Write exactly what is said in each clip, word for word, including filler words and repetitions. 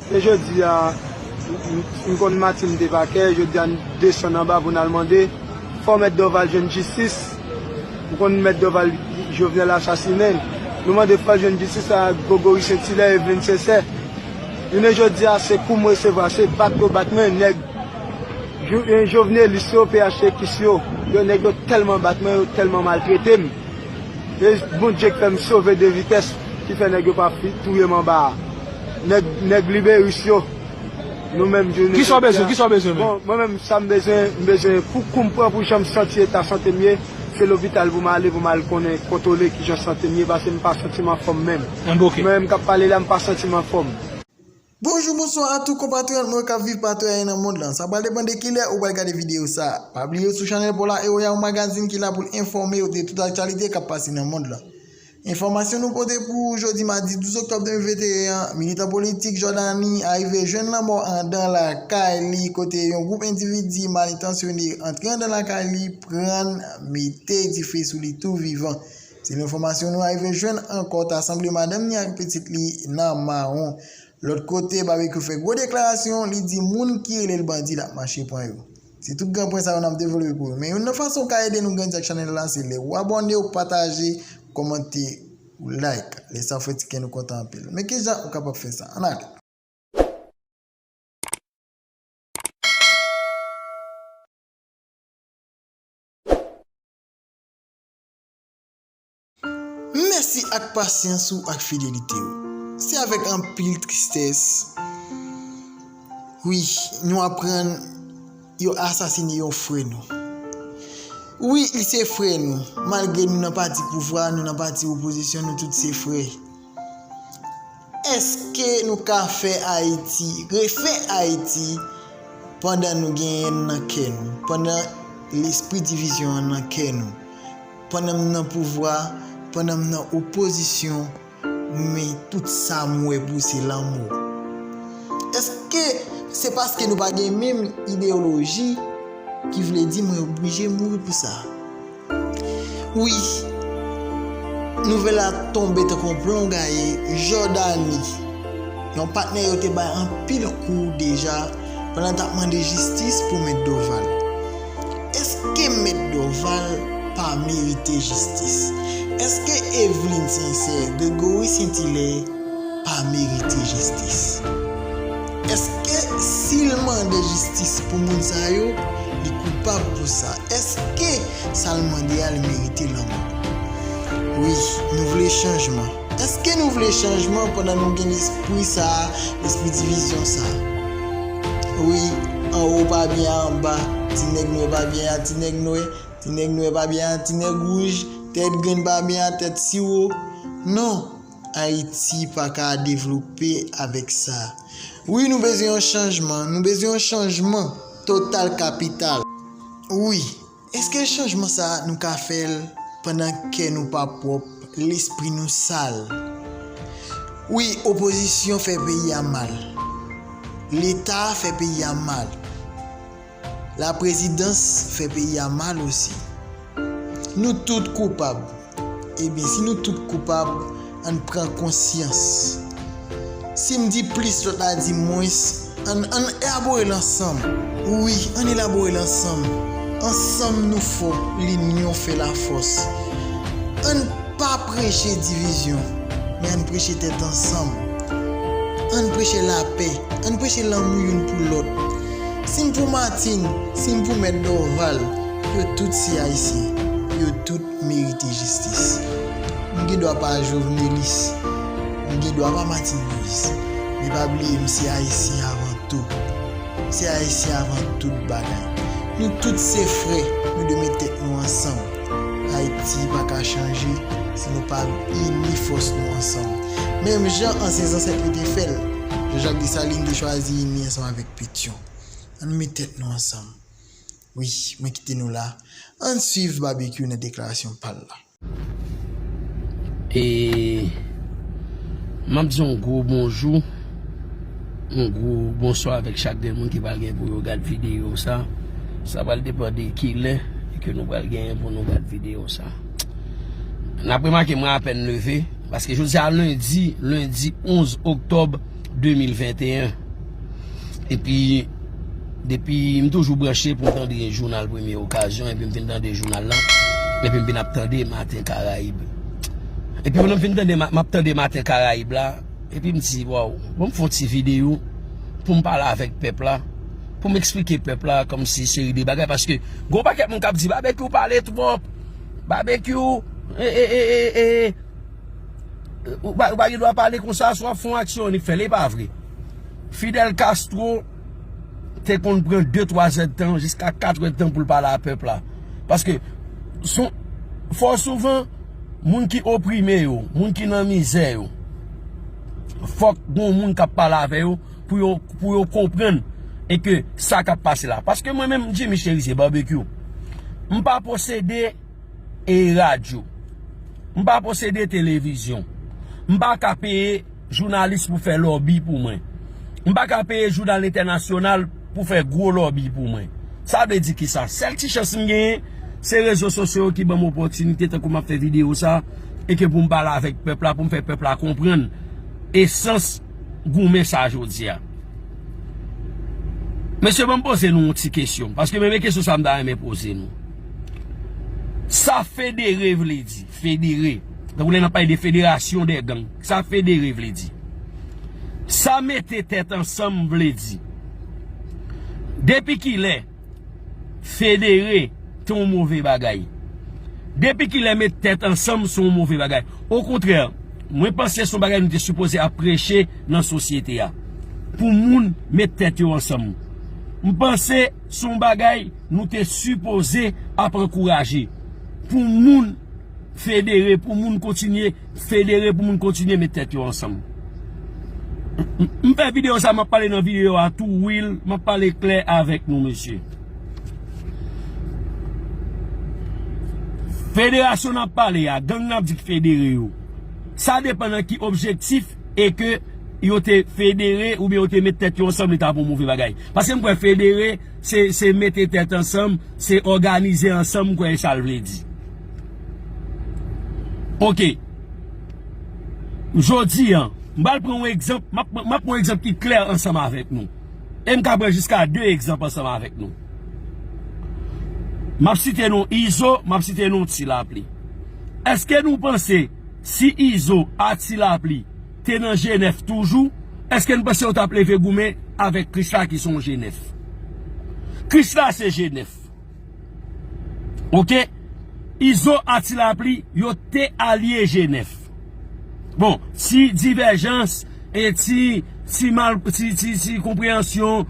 E jodi a, m, m konn maten m te pa kè, jodi a n desann anba pou n al mande, fò Mèt Dorval jwenn jistis. Ou konn Mèt Dorval Jovenel asasinen. Nou mande fò l jwenn jistis a Gregory Saint-Hilaire, Evelyne Sincère. Jounen jodi a, se kou m resevwa, se bat yo bat mwen, nèg Jo-, e, Jovenelis yo, P H T X yo, yo nèg yo tèlman bat mwen, yo tèlman maltrete m. E Bondye k fè m sove de vitès, ki fè nèg yo pa fi-, touye m anba a. Nèg, nèg Liberis yo, nou menm jounen jodi a. Kisa w bezwen? Kisa w bezwen menm? Bon, mwen menm, sa m bezwen, m bezwen pou kou m pran pou jan m santi eta sante m ye, se lopital pou m ale, pou m al konnen, kontwole kijan sante m ye, paske m pa santi m anfòm menm. Anben, oke. Mwen menm k ap pale la, m pa santi m anfòm. Bonjou, bonswa a tout konpatriyòt mwen k ap viv patou ayen nan mond lan. Sa pral depann de kilè ou pral gade videyo sa. Pa bliye sou chanèl pa w la, Ewoya, yon magazin ki la pou l enfòme w de tout aktyalite k ap pase nan mond lan. Enfòmasyon nou pote pou ou jodi madi douz oktòb de mil venteyen an, militan politik Jordany arive jwenn lanmò anndan lakay li, kote yon gwoup endividi mal entansyone antre anndan lakay li, pran mete dife sou li tou vivan. Selon enfòmasyon nou arive jwenn ankò, ta sanble madanm ni ak pitit li nan mawon. Lòt kote, Babekyou fè gwo deklarasyon, li di moun ki rele l bandi l ap mache pran yo. Se tout granpwen sa yo n ap devlope pou ou. Men youn nan fason w ka ede nou grandi ak chanèl la, se lè ou abòne, ou pataje, ou kòmante, ou like. Lè sa w fè ti kè nou kontan anpil. Men kijan ou kapab fè sa? Ann ale. Mèsi ak pasyans ou ak fidelite w. Se avèk anpil tristès, wi, nou aprann yo asasine yon frè nou. Wi, li se frè nou. Malgre nou nan pati pouvwa, nou nan pati opozisyon, nou tout se frè. Èske nou ka fè Ayiti, refè Ayiti, pandan nou genyen l nan kè nou, pandan lespri divizyon an nan kè nou, pandan m nan pouvwa, pandan m nan opozisyon, men tout sa m wè pou se lanmò? Èske se paske nou pa gen menm ideyoloji ki vle di mwen oblije mouri pou sa? Wi, nouvèl la tonbe tankou yon plon gaye, Jordany, yon patnè yo te bay anpil kou deja pandan l t ap mande jistis pou Mèt Dorval. Èske Mèt Dorval pa merite jistis? Èske Evelyne Sincère, Gregory Saint-Hilaire pa merite jistis? Èske si l mande jistis pou moun sa yo, li koupab pou sa? Èske sa l mande a, li merite lanmò? Wi, nou vle chanjman. Èske nou vle chanjman pandan nou gen lespri sa a, lespri divizyon sa a? Wi, anwo pa byen a anba, ti nèg nwè pa byen a ti nèg nwè, ti nèg nwè pa byen a ti nèg wouj, tèt grenn pa byen a tèt siwo. Non, Ayiti pa ka devlope avèk sa. Wi, nou bezwen yon chanjman. Nou bezwen yon chanjman total kapital. Wi, èske chanjman sa a nou ka fè l pandan kè nou pa pwòp, lespri nou sal? Wi, opozisyon fè peyi a mal. Leta fè peyi a mal. Laprezidans fè peyi a mal osi. Nou tout koupab. Ebyen, si nou tout koupab, ann pran konsyans. Si m di plis, lòt la di mwens, ann, ann elabore l ansanm. Wi, ann elabore l ansanm. Ansanm nou fò, linyon fè lafòs. Ann pa preche divizyon, men ann preche tèt ansanm. Ann preche lapè, ann preche lanmou youn pou lòt. Si m pou Martine, si m pou Mèt Dorval, yo tout se Ayisyen, yo tout merite jistis. M gen dwa pa Jovenelis, m gen dwa pa Martine Moïse, men pa bliye m se Ayisyen avan tou. Se Ayisyen avan tout bagay. Nou tout se frè, nou dwe met tèt nou ansanm. Ayiti pa ka chanje si nou pa ini fòs nou ansanm. Menm jan ansyen zansèt yo te fè l, Jean Jacques Dessalines te chwazi ini ansanm avèk Pétion. Ann met tèt nou ansanm. Wi, mwen kite nou la. Ann swiv Babekyou nan deklarasyon pa l la. E m ap di yon gwo bonjou, yon gwo bonswa avèk chak grenn moun ki pral gen pou yo gad videyo sa. Sa pral depann de kilè ke nou pral genyen pou nou gad videyo sa. N ap remake mwen apèn leve, paske jodi a lendi, lendi onz oktòb, de mil venteyen. Epi, depi m toujou branche pou m tande jounal Premye Okazyon, epi m fin tande jounal la, epi m vin ap tande Maten Karayib. Epi pandan m fin tande, ma- m ap tande Maten Karayib la, epi m di, waw, bon, m fè yon ti videyo pou m pale avèk pèp la, pou m eksplike pèp la kòmsi seri de bagay, paske gon pakèt moun k ap di, Babekyou pale twòp, Babekyou, e, e, e, e, e, ou pa, ou pa gen dwa pale konsa, si w ap fè yon aksyon, annik fè l, e pa vre. Fidel Castro te konn pran de, twa zèdtan, jiska kat èdtan pou l pale a pèp la. Paske, son, fò souvan, moun ki oprime yo, moun ki nan mizè yo, fòk gon moun k ap pale avè yo pou yo, pou yo konprann e ke sa k ap pase la. Paske mwen menm, Jimmy Cherizier Barbecue, m pa posede e radyo. M pa posede televizyon. M pa ka peye jounalis pou fè lòbi pou mwen. M pa ka peye jounal entènasyonal pou fè gwo lòbi pou mwen. Sa vle di kisa? Sèl ti chans m genyen, se rezo sosyo yo ki ban m opòtinite, tankou m ap fè videyo sa, e ke pou m pale avèk pèp la, pou m fè pèp la konprann esans goumen sa jodi a. Mesye, ban m poze nou yon ti kesyon, paske menm kesyon sa m ta renmen poze nou. Sa federe vle di, federe. Tankou lè n ap pale de federasyon dè gang, sa federe vle di. Sa mete tèt ansanm vle di. Depi kilè federe te yon move bagay? Depi kilè met tèt ansanm se yon move bagay? Okontrè, mwen panse se yon bagay nou te sipoze ap preche nan sosyete a. Pou moun met tèt yo ansanm. M panse se yon bagay nou te sipoze ap ankouraje. Pou moun federe, pou moun kontinye federe, pou moun kontinye met tèt yo ansanm. M, m, m fè videyo sa, m ap pale nan videyo a tou, wi, m ap pale klè avèk nou, mesye. Federasyon n ap pale a, gang n ap di k federe yo. Sa depann nan ki objektif e ke yo te federe oubyen yo te met tèt yo ansanm, li ta pou move bagay. Paske m kwè federe, se, se mete tèt ansanm, se òganize ansanm, m kwè e sa l vle di. Oke. Jodi a, m pral pran yon egzanp, m ap, m ap pran yon egzanp ki klè ansanm avèk nou. E m ka pran jiska de egzanp ansanm avèk nou. M ap site non Izo, m ap site non Ti Lapli. Èske nou panse si Izo a Ti Lapli te nan Jenèf toujou, èske n panse yo t ap leve goumen avèk Krisla ki se yon Jenèf? Krisla se Jenèf. Oke? Izo a Ti Lapli, yo te alye Jenèf. Bon, ti divèjans e ti, ti mal, ti, ti, ti konpreyansyon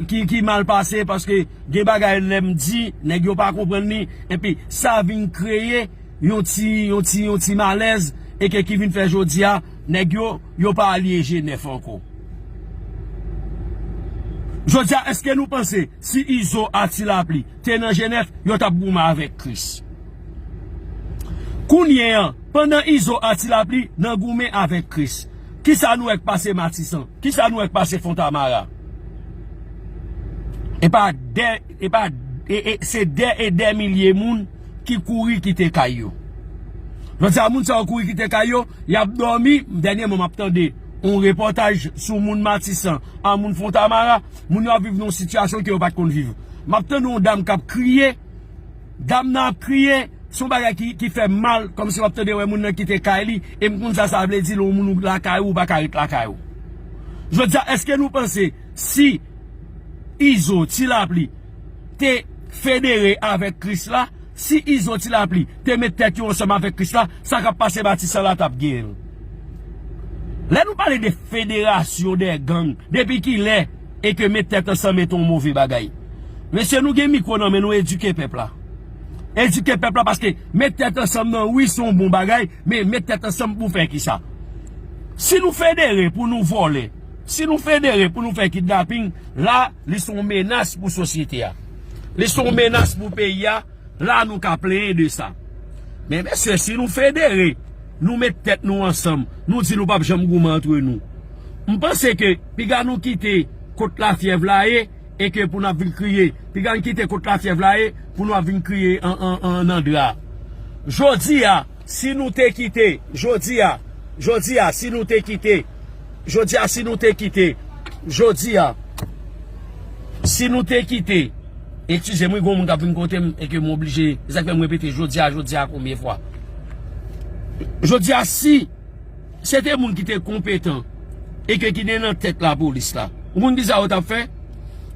ki, ki mal pase, paske gen bagay lè m di, nèg yo pa konprann li, epi sa vin kreye yon ti, yon ti, yon ti malèz, e ke ki vin fè jodi a, nèg yo, yo pa alye Jenèf ankò. Jodi a, èske nou panse si Izo a Ti Lapli te nan Jenèf, yo t ap goumen avèk Kris? Kounye a, pandan Izo a Ti Lapli nan goumen avèk Kris, kisa nou wè k pase Matisan? Kisa nou wè k pase Fontamara? E pa dè, e pa, e, e, se dè e dè milye moun ki kouri kite kay yo. Jodi a, moun sa yo kouri kite kay yo, y ap dòmi. Dènyèman, m ap tande yon repòtaj sou moun Matisan a moun Fontamara. Moun yo ap viv nan yon sitiyasyon ke yo pa t konn viv. M ap tande yon dam k ap kriye. Dam nan ap kriye. Se yon bagay ki, ki fè m mal, kòmsi w ap tande wè moun nan kite kay li, e m konn sa sa vle di lè yon moun ou lakay ou, ou pa ka ret lakay ou. Jodi a, èske nou panse si Izo, Ti Lapli, te federe avèk Kris la, si Izo, Ti Lapli, te met tèt yo ansanm avèk Kris la, sa k ap pase Matisan la t ap genyen l? Lè nou pale de federasyon dè gang, depi kilè e ke met tèt ansanm e te yon move bagay? Mesye, nou gen mikwo nan men nou, edike pèp la. Edike pèp la, paske met tèt ansanm nan, wi, se yon bon bagay, men met tèt ansanm pou fè kisa? Si nou federe pou nou vòlè, si nou federe pou nou fè kidnaping, la, li se yon menas pou sosyete a. Li se yon menas pou peyi a, la nou ka plenyen de sa. Men mesye, si nou federe, nou met tèt nou ansanm, nou di nou p ap janm goumen antre nou. M panse ke piga nou kite kot lafyèv la ye, e ke pou n ap vin kriye. Piga n kite kot lafyèv la ye, pou nou ap vin kriye an, an, an, nan dra. Jodi a, si nou te kite, jodi a, jodi a, si nou te kite Jodi a, si nou te kite, jodi a, si nou te kite, eskize m, wi, gon moun k ap vin kote m e ke m oblije, se sa k fè m repete jodi a, jodi a konbyen fwa. Jodi a, si se te moun ki te konpetan e ke ki te nan tèt lapolis la, ou konn kisa yo t ap fè?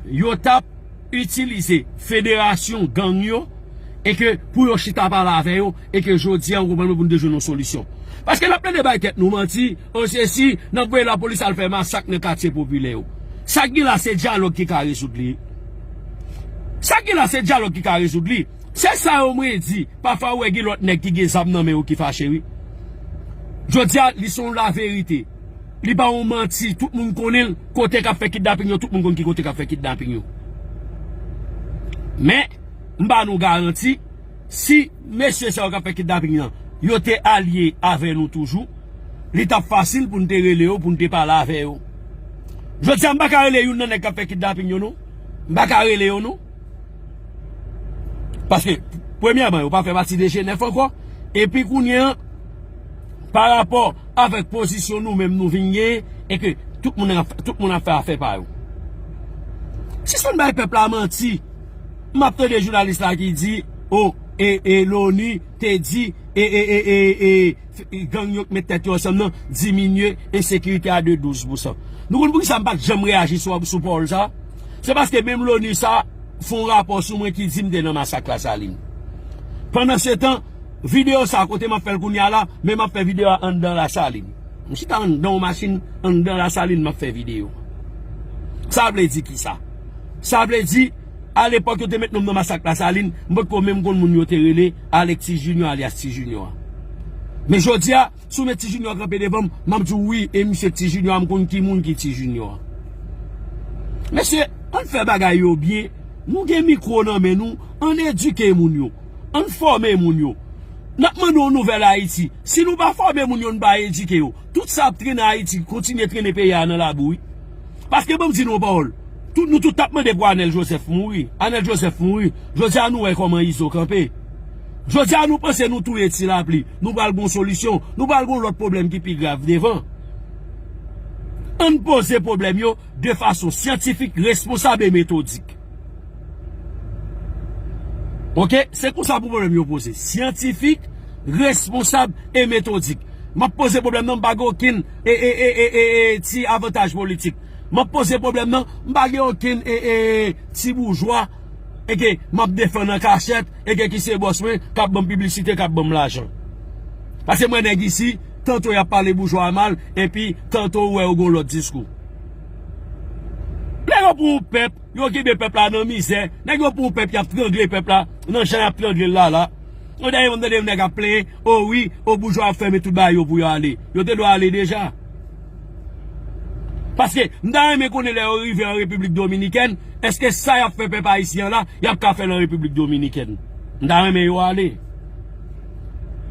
Yo t ap itilize federasyon gang yo e ke pou yo chita pale avè yo e ke jodi a, ou konprann mwen, pou nou te jwenn yon solisyon. Paske n ap plede bay tèt nou manti, o sesi, n ap voye lapolis al fè masak nan katye popilè yo. Sa k gen la se dyalòg ki ka rezoud li. Sa k gen la se dyalòg ki ka rezoud li. Se sa yo mwen di, pafwa ou wè gen lòt nèg ki gen zam nan men yo ki fache, wi. Jodi a, li se yon laverite. Li pa yon manti, tout moun konnen l, kote k ap fè kidnaping yo, tout moun konn ki kote k ap fè kidnaping yo. Men, m ba nou garanti, si mesye sa yo k ap fè kidnaping nan, yo te alye avè nou toujou, li t ap fasil pou n te rele yo, pou n te pale avè yo. Jodi a, m pa ka rele youn nan nèg k ap fè kidnaping yo, non. M pa ka rele yo, non. Paske, premyèman, yo pa fè pati de G nèf ankò. Epi kounye a, pa rapò avèk pozisyon nou menm nou vin genyen, e ke tout moun ap, tout moun ap fè afè pa yo. Sispann bay pèp la manti. M ap tande jounalis la ki di, o, e, e, Loni te di, e, e, e, e, e, gang yo k met tèt yo ansanm nan diminye ensekirite a de douz pousan. Nou konn poukisa m pa t janm reyaji sou, sou pawòl sa? Se paske menm Loni sa fè yon rapò sou mwen ki di m te nan masak Lasalin. Pandansetan, videyo sa kote m ap fè l kounye a la, men m ap fè videyo a anndan Lasalin. M chita anndan yon machin, anndan Lasalin, m ap fè videyo. Sa vle di kisa? Sa vle di, alepòk yo te met non m nan masak Lasalin, m potko menm konn moun yo te rele Alexis Junior alyas Ti Junior a. Men jodi a, si w met Ti Junior kanpe devan m, m ap di w wi, e misye Ti Junior a, m konn ki moun ki Ti Junior a. Mesye, ann fè bagay yo byen. Nou gen mikwo nan men nou, ann edike moun yo. Ann fòme moun yo. N ap mande yon nouvèl Ayiti. Si nou pa fòme moun yo, nou pa edike yo, tout sa ap trennen Ayiti, kontinye trennen peyi a nan labou, wi. Paske ban m di nou yon pawòl. Tout, nou tout t ap mande pou Anèl Joseph mouri. Anèl Joseph mouri. Jodi a nou wè kòman Izo kanpe. Jodi a nou panse nou touye Ti Lapli. Nou pral gon solisyon. Nou pral gon lòt pwoblèm ki pi grav devan. Ann poze pwoblèm yo de fason syantifik, responsab e metodik. Oke? Se konsa pou pwoblèm yo poze. Syantifik, responsab e metodik. M ap poze pwoblèm nan, m pa gen okenn e, e, e, e, e, e, ti avantaj politik. M ap poze pwoblèm nan, m pa gen okenn e, e, ti boujwa e ke m ap defann an kachèt e ke ki se bòs mwen, k ap ban m piblisite, k ap ban m lajan. Paske m wè nèg isi, tanto y ap pale boujwa a mal, epi tanto ou wè yo gen yon lòt diskou. Nèg yo pran yon pèp, yo kenbe pèp la nan mizè. Nèg yo pran yon pèp, y ap trangle pèp la nan jan y ap trangle l la la. Yon dènye m tande yon nèg ap plenyen, o wi, o boujwa ap fèmen tout bagay yo pou yo ale. Yo te dwe ale deja. Paske m ta renmen konnen lè yo rive an Repiblik Dominikèn, èske sa y ap fè pèp ayisyen an la, y ap ka fè l an Repiblik Dominikèn? M ta renmen yo ale.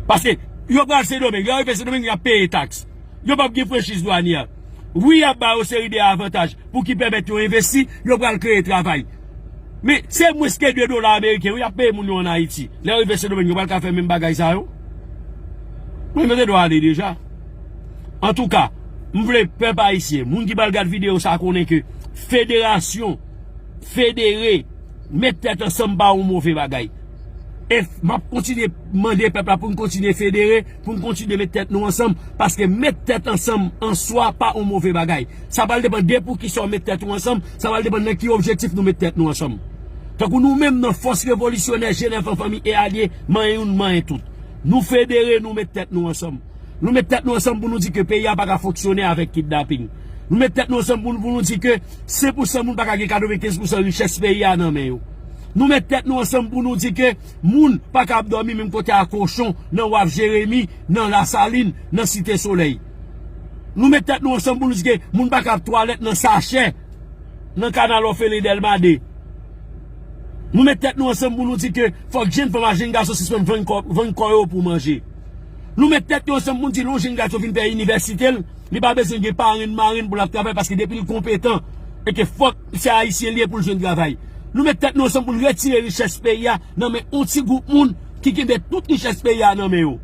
Paske yo pral Sendomeng, lè yo rive Sendomeng, y ap peye taks. Yo p ap gen franchiz dwanyè. Wi, y ap ba yo seri de avantaj pou ki pèmèt yo envesti, yo pral kreye travay. Men, se mwens ke de dola ameriken, wi, y ap peye moun yo ann Ayiti. Lè yo rive Sendomeng, yo pral ka fè menm bagay sa yo. Mwen, yo te dwe ale deja. Antouka, m vle pèp ayisyen, moun ki pral gad videyo sa konnen ke federasyon, federe, met tèt ansanm pa yon move bagay. E m ap kontinye mande pèp la pou n kontinye federe, pou n kontinye met tèt nou ansanm, paske met tèt ansanm an swa pa yon move bagay. Sa pral depann de pou kisa w met tèt ou ansanm, sa pral depann nan ki objektif nou met tèt nou ansanm. Tankou nou menm nan Fòs Revolisyonè G nèf an fanmi e alye, manyen youn, manyen tout. Nou federe, nou met tèt nou ansanm. Nou met tèt nou ansanm pou nou di ke peyi a pa ka fonksyone avèk kidnaping. Nou met tèt nou ansanm pou nou, pou nou di ke sen pou san moun pa ka gen katrevenkenz pou san richès peyi a nan men yo. Nou met tèt nou ansanm pou nou di ke moun pa ka ap dòmi menm kote a kochon nan Waf Jeremi, nan Lasalin, nan Site Solèy. Nou met tèt nou ansanm pou nou di ke moun pa ka ap twalèt nan sachè nan kanal òfelen Dèlma de. Nou met tèt nou ansanm pou nou di ke fòk jenn fanm ak jenn gason sispann vann kò, vann kò yo pou manje. Nou met tèt nou ansanm pou nou di lè yon jenn gason fin fè inivèsite l, li pa bezwen gen parenn marenn pou l ap travay paske depi l konpetan e ke fòk se ayisyen li ye pou l jwenn travay. Nou met tèt nou ansanm pou n retire richès peyi a nan men yon ti gwoup moun ki kenbe tout richès peyi a nan men yo.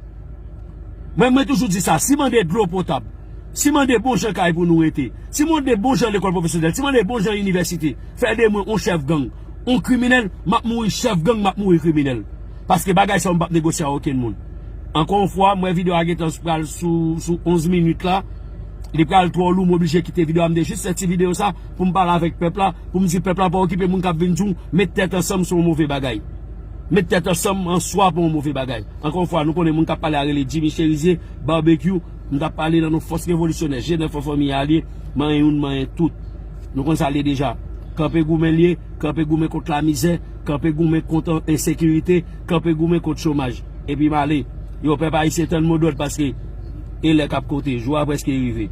Mwen, mwen toujou di sa, si mande dlo potab, Si mande bon jan kay pou nou rete, si mande bon jan lekòl pwofesyonèl, si mande bon jan inivèsite, fè de mwen yon chèf gang, yon kriminèl, m ap mouri chèf gang, m ap mouri kriminèl. Paske bagay sa yo m p ap negosye ak okenn moun. Ankò yon fwa, m wè videyo a gentan pral sou, sou onz minit la. Li pral twò lou, m oblije kite videyo a. M te jis fè ti videyo sa pou m pale avèk pèp la, pou m di pèp la pa okipe moun k ap vin di w, met tèt ansanm se yon move bagay. Met tèt ansanm an swa pa yon move bagay. Ankò yon fwa, nou konnen moun k ap pale a rele Jimmy Cherizier, Barbecue, m t ap pale nan yon fòs revolisyonè, G nèf an fanmi a l ye, manyen youn, manyen tout. Nou konn sa l ye deja. Kanpe goumen l ye, kanpe goumen kont lamizè, kanpe goumen kont ensekirite, kanpe goumen kont chomaj. Epi m ale. Yo, pèp ayisyen, tann mo dòd paske e lè k ap konte, jou a prèske rive.